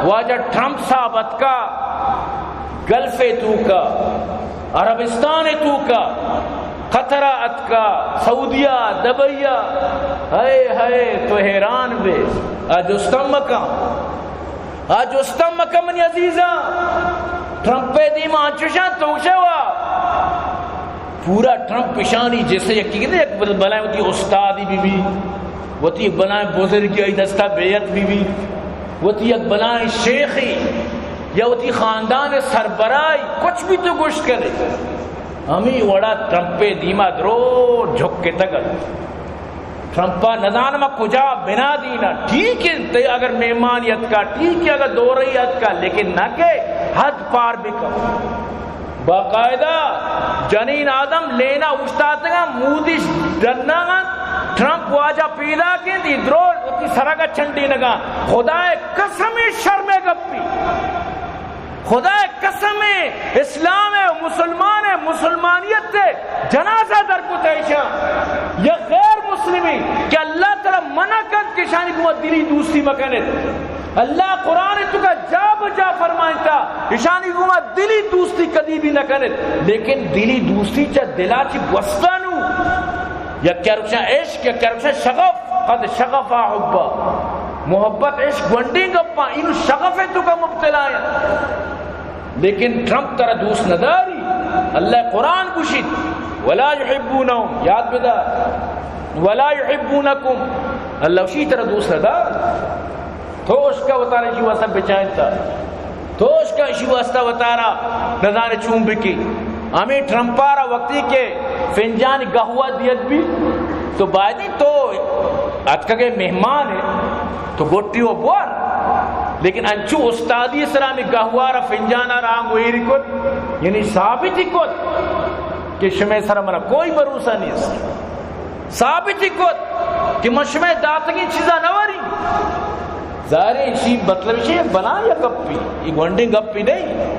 واجہ ٹرمپ صاحب اتکا گلف ءِ توکا، عربستان ءِ توکا، قطر ءَ اتکا، سعودیہ، دبئی ءَ۔ ہائے ہائے، تو حیران بے۔ آ جستم مکن، آ جستم مکن منی عزیزاں۔ ٹرمپ ءِ دیما انچوشاں تو شوا۔ پورا ٹرمپ اشانی جیسے یکی کہتے، یک بل-، بلائیں وتی استادی بی بی، وتی یک بلائیں بزرگی آئی دستا بیعت بی بی، وتی یک بلائیں شیخی یا وتی خاندان سربراہی، کچھ بھی تو گوشت کرے۔ ہمیں وڑا ٹرمپ دیما درو جھکتگ ات۔ ٹرمپا نزانم کجا بنا دینا۔ ٹھیک ہے، تے اگر مہمانی اتکا، ٹھیک ہے، اگر دورئی اتکا، لیکن نہ کہ حد پار بکن۔ باقاعدہ جنین آدم لینا اوشتاتگاں، مودش ڈناغاں، ٹرمپ واجہ پیداک انت، ای درو وتی سرگا چنڈینگاں۔ خدائے قسم، شرمے گپی۔ خدائے قسم، اسلام ءِ، مسلمان ءِ، مسلمانیت ءِ جنازہ در کت ایشاں۔ یک غیر مسلمی کہ اللہ تعالی منع کنت کہ اشانی گوما دلی دوستی مکنت۔ اللہ قرآن ءِ توکا جا بجا فرمائنتا، اشانی گوما دلی دوستی کدی بھی نہ کنت، لیکن دلی دوستی چا دلا چی گوستا نو۔ یک کیا رکشاں عشق، یک کیا رکشاں شغف، قد شغف حبا۔ محبت، عشق گونڈیں گپاں، اینو شغف ءِ توکا مبتلا ہیں۔ لیکن ٹرمپ ترا دوست نداری۔ اللہ قرآن گوشیت، ولا یحبونہم، یاد بدار، ولا یحبونکم، اللہ اشی ترا دوست ندار۔ تو اشکا وتارا اشی واسطہ بچائنتا، تو اشکا اشی واسطہ وتارا نزانے چون بکی۔ ہمیں ٹرمپارا وقتی کہ فنجان گہوا دیت بی، تو بایدی تو اتکگے مہمان ہے، تو گوٹی و بور، لیکن انچو استادی سرا ہمیں گہوارا فنجانا رانگ ویری کت، یعنی ثابتی کت کہ شمے سرا منا کوئی بھروسہ نیست۔ ثابتی کت کہ من شمئے داتگیں چیزا نہ وری۔ ظاہر ہے، اشی مطلب اشی بلاہیں یک گپی، یہ گونڈیں گپی نہیں۔